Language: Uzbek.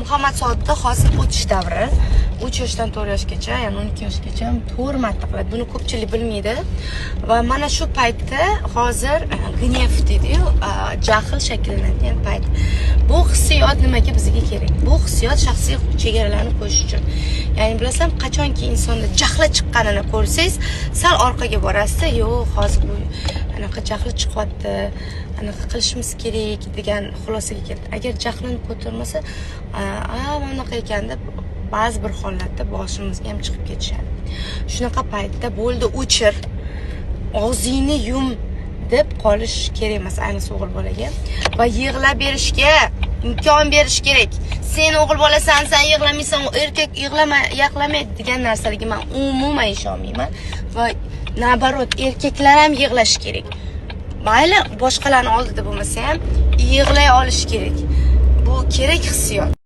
Muhammad Sodiqda hozir o'tish davri, 3 yoshdan 4 yoshgacha, ya'ni 12 yoshgacha to'rt marta qiladi. Buni ko'pchilik bilmaydi. Va mana shu paytda hozir гнев deydiyu, jahl shakllanadigan payt. Bu hissiyot nimaga bizga kerak? Bu hissiyot shaxsiy chegaralarni qo'yish uchun. Ya'ni bilasizlar, qachonki insonda jahli chiqqanini ko'rsangiz, sal orqaga borasizda, yo'q, hozir bu anaqa jahli chiqyapti, anaqa qilishimiz kerak degan xulosaga keladi. Agar jahlini ko'tarmasa, a, mana bunaqa ekan deb ba'zi bir holatda boshimizga ham chiqib ketishadi. Shunaqa paytda bo'ldi, o'chir, og'zingni yum deb qolish kerak emas, ayniqsa o'g'il bolaga. Va yig'lab berishga imkon berish kerak. Sen o'g'il bolasan, sen yig'lamaysan, erkak yig'lama, yig'lamaydi degan narsalarga man umuman ishonmayman. Va наоборот, erkaklar ham yig'lashi kerak. Mayli, boshqalarni oldida bo'lmasa ham yig'lay olish kerak. Bu kerak hissiyot.